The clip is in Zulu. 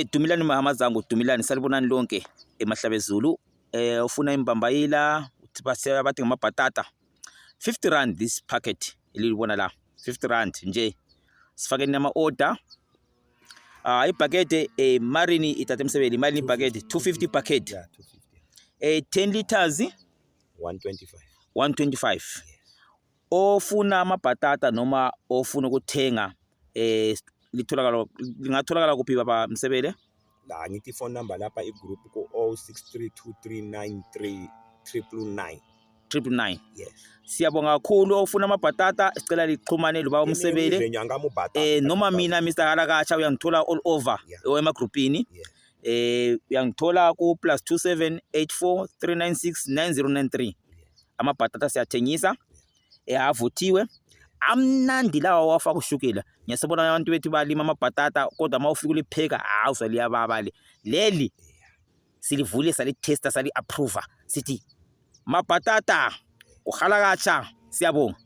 Dumilani Mahamazangu, Dumilani, salibonani lonke emahlabezulu. Ufuna imbambayila, uthi bathi ngamabhatata. 50 rand this packet elilibona la. 50 rand nje. Sifakeni ama order. Ah, ibhakede marini ithathe emsebeli, malini ibhakede? 250 bucket. Yeah, 250. 10 liters. 125. 125. Ofuna amabhatata noma ofuna ukuthenga, litholakala, lingatholakala kuphi, baba Msebele? La ngithi phone number lapha igroup ku 0632393999. 999. Yes. Siyabonga kakhulu. Ofuna amabhatata, sicela lixhumane lo baba uMsebele. Noma mina Mr Halakacha, uyangithola all over emagrupini. Uyangithola ku +27 396 9093. Amabhatata siyathengisa, avuthiwe, amnandi lawa wafaka ushukela. Ngiyasibona abantu bethu balima amabhatata, kodwa uma ufika ulipheka, hawu, liyababa le. Leli silivule, salitesta, sali-approva, sithi mabhatata uhalakatsha. Siyabonga.